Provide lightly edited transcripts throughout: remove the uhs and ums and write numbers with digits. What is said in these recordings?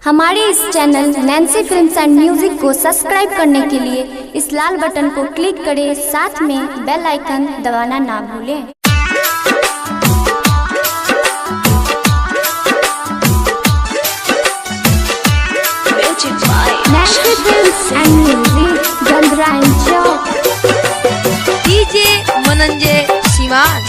हमारे इस channel Nancy films and music को subscribe करने के लिए इस लाल बटन को क्लिक करें, साथ में बेल आइकन दबाना ना भूलें। Nancy films and music Chandrayan Chowk. DJ Mananjay Siwan.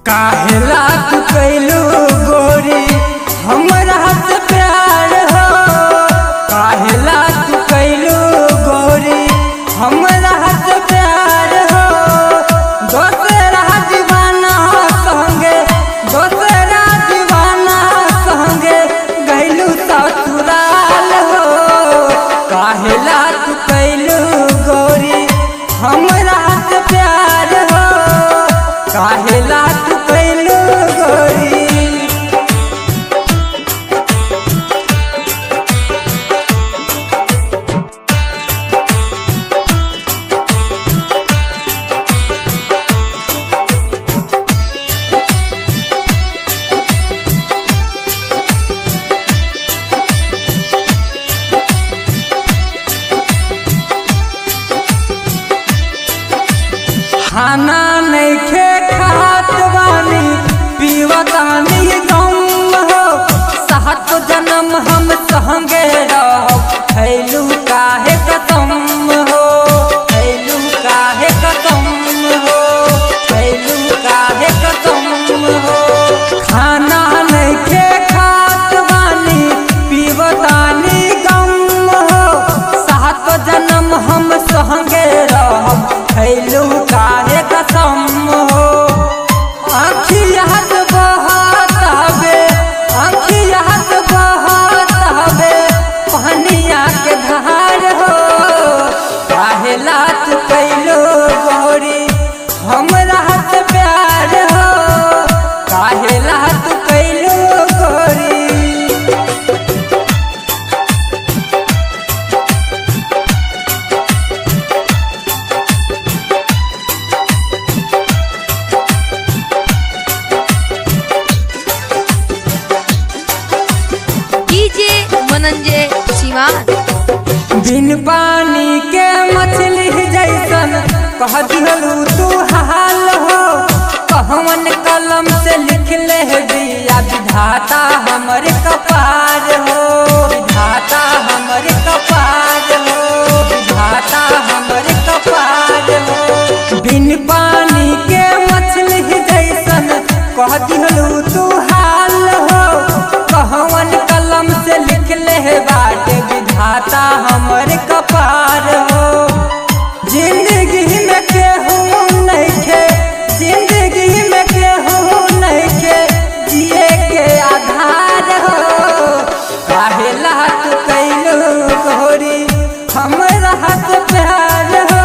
काहेला तू कैलू गोरी हमरा से प्यार हो। काहेला तू कैलू गोरी हमरा से प्यार हो। दोसरा दीवाना संगे, दोसरा दीवाना संगे गैलू ससुराल हो। काहेला तू कैलू गोरी हमरा से प्यार हो। काहेला तू कैलू गोरी। खाना नइखे खात बानी पीवतानी गम हो। सात जन्म हम संगे रहब खैलू काहे कसम हो। खैलू काहे कसम हो। खैलू काहे कसम हो। खाना नइखे खात बानी पीवतानी गम हो। सात जन्म हम संगे रहब खैलू काहे कसम हो। आँखिया से बहत हवे, आँखिया से बहत हवे पनिया के धार हो। काहेला तू कैलू गोरी हमरा से प्यार हो। काहेला तू कैलू गोरी। डीजे मनंजय सिवान। बिन पानी के मछली जैसन कह दिहलू तू हाल हो। कहवन कलम से लिख ले दिया विधाता हमर कपार हो। विधाता हमर कपार हो। विधाता हमर कपार हो। बिन पानी के मछली जैसन कह दिहलू तू हाल हो। कहवन कलम से लिख ले बाटे विधाता हमर कपार हो। जिंदगी में केहू नइखे, जिंदगी में केहू नइखे जिए के आधार हो। काहेला तू कैलू गोरी हमरा से प्यार हो।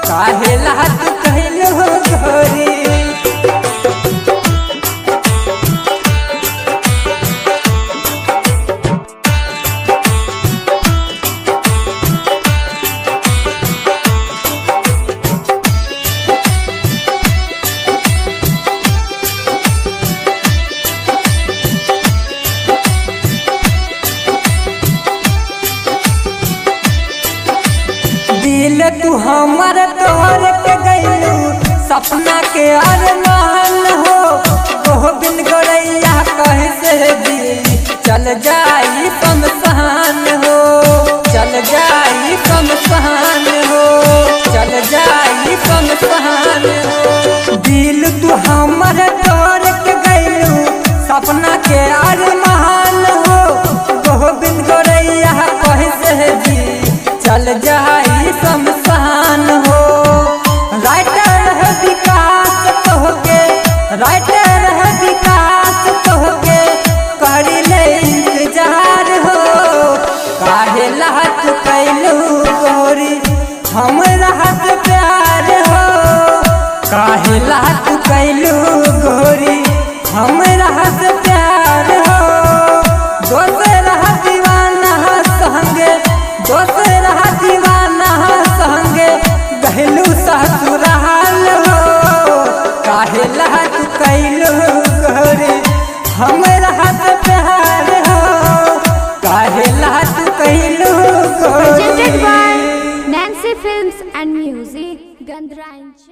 काहेला तू कैलू गोरी। दिल तू हमर तोड़ के गैलू सपना के अरमान हो। गोविंद गोरैया कहे से दिल चल जाई शमशान हो। चल जाई शमशान हो। चल जाई शमशान हो। दिल तू हमर तोड़ के गैलू सपना के अरमान हो। गोविंद गोरैया कहे से दिल चल जाई शमशान हो। राइटर है विकास तोहके, राइटर है विकास तोहके करी ले इंतजार हो। काहेला तू कैलू गोरी हमरा से प्यार हो। काहेला तू कैलू गोरी हमरा से प्यार हो। कैलू गोरी हमरा हाथ प्यार हो, काहेला तू कैलू Presented गोरी। by Nancy Films and Music, Gandranj.